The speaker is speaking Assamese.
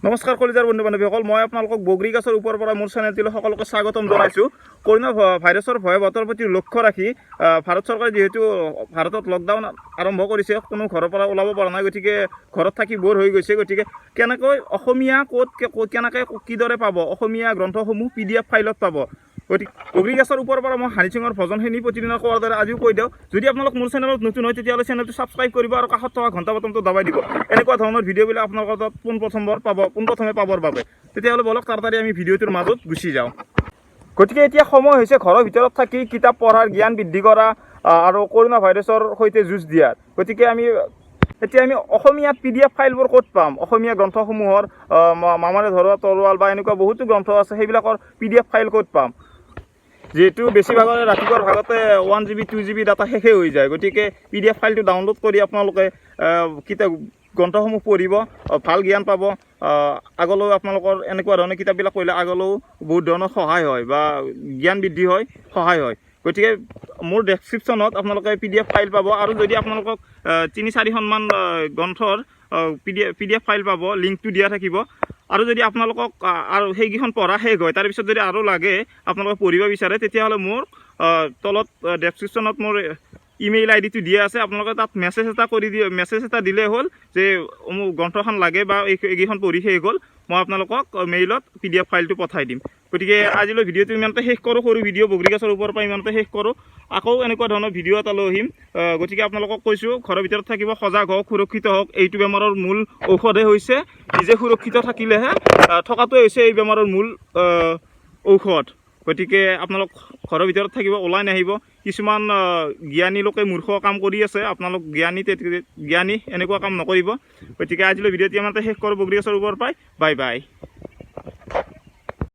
নমস্কাৰ কলিজাৰ বন্ধু বান্ধৱীসকল, মই আপোনালোকক বগৰী গছৰ ওপৰৰ পৰা মোৰ চেনেলটোলৈ সকলোকে স্বাগতম জনাইছোঁ। কৰোণা ভাইৰাছৰ ভয়াৱহতাৰ প্ৰতি লক্ষ্য ৰাখি ভাৰত চৰকাৰে যিহেতু ভাৰতত লকডাউন আৰম্ভ কৰিছে, কোনো ঘৰৰ পৰা ওলাব পৰা নাই, গতিকে ঘৰত থাকি ব'ৰ হৈ গৈছে। গতিকে কেনেকৈ অসমীয়া ক'ত কেনেকৈ কিদৰে পাব অসমীয়া গ্ৰন্থসমূহ পিডিএফ ফাইলত পাব? গতিকে বগৰী গছৰ ওপৰৰ পৰা মই হানি সিঙৰ ভজনখিনি প্ৰতিদিনে কোৱাৰ দৰে আজিও কৈ দিওঁ। যদি আপোনালোক মোৰ চেনেলত নতুন হয়, তেতিয়াহ'লে চেনেলটো ছাবস্ক্ৰাইব কৰিব আৰু কাষত থকা ঘণ্টা বটনটো দবাই দিব, এনেকুৱা ধৰণৰ ভিডিঅ'বিলাক আপোনালোকৰ তাত পোনপ্ৰথমে পাবৰ বাবে। তেতিয়াহ'লে বলক, তাড়াতাড়ি আমি ভিডিঅ'টোৰ মাজত গুচি যাওঁ। গতিকে এতিয়া সময় হৈছে ঘৰৰ ভিতৰত থাকি কিতাপ পঢ়াৰ জ্ঞান বৃদ্ধি কৰা আৰু কৰোণা ভাইৰাছৰ সৈতে যুঁজ দিয়াৰ। গতিকে এতিয়া আমি অসমীয়া পিডিএফ ফাইলবোৰ ক'ত পাম? অসমীয়া গ্ৰন্থসমূহৰ মামাৰে ধৰা তৰোৱাল বা এনেকুৱা বহুতো গ্ৰন্থ আছে, সেইবিলাকৰ পিডিএফ ফাইল ক'ত পাম? যিহেতু বেছিভাগৰে ৰাতিপুৱাৰ ভাগতে 1 GB, 2 GB data শেষেই হৈ যায়, গতিকে পিডিএফ ফাইলটো ডাউনলোড কৰি আপোনালোকে কিতাপ গ্ৰন্থসমূহ পঢ়িব, ভাল জ্ঞান পাব। আগলৈও আপোনালোকৰ এনেকুৱা ধৰণৰ কিতাপবিলাক পঢ়িলে আগলৈও বহুত ধৰণৰ সহায় হয় বা জ্ঞান বৃদ্ধি হয়, সহায় হয়। গতিকে মোৰ ডেছক্ৰিপশ্যনত আপোনালোকে পিডিএফ ফাইল পাব আৰু যদি আপোনালোকক তিনি চাৰিখনমান গ্ৰন্থৰ পিডিএফ ফাইল পাব, লিংকটো দিয়া থাকিব। আৰু যদি আপোনালোকক আৰু সেইকেইখন পঢ়া শেষ হয়, তাৰপিছত যদি আৰু লাগে, আপোনালোকে পঢ়িব বিচাৰে, তেতিয়াহ'লে মোৰ তলত ডেছক্ৰিপশ্যনত মোৰ ইমেইল আই ডিটো দিয়া আছে। আপোনালোকে তাত মেছেজ এটা কৰি দিয়ে, মেছেজ এটা দিলেই হ'ল যে মোক গ্ৰন্থখন লাগে বা এইকেইখন পঢ়ি শেষ হ'ল, মই আপোনালোকক মেইলত পিডিএফ ফাইলটো পঠাই দিম। গতিকে আজিলৈ ভিডিঅ'টো ইমানতে শেষ কৰোঁ। সৰু ভিডিঅ', বগৰী গছৰ ওপৰৰ পৰা ইমানতে শেষ কৰোঁ। আকৌ এনেকুৱা ধৰণৰ ভিডিঅ' এটা লৈ আহিম। গতিকে আপোনালোকক কৈছোঁ, ঘৰৰ ভিতৰত থাকিব, সজাগ হওক, সুৰক্ষিত হওক। এইটো বেমাৰৰ মূল ঔষধে হৈছে নিজে সুৰক্ষিত থাকিলেহে, থকাটোৱে হৈছে এই বেমাৰৰ মূল ঔষধ। গতিকে আপোনালোক ঘৰৰ ভিতৰত থাকিব, ওলাই নাহিব। কিছুমান জ্ঞানী লোকে মূৰ্খ কাম কৰি আছে। আপোনালোক জ্ঞানী, জ্ঞানী এনেকুৱা কাম নকৰিব। গতিকে আজিলৈ ভিডিঅ'টো ইমানতে শেষ কৰোঁ বগৰী গছৰ ওপৰৰ পৰাই। Bye bye.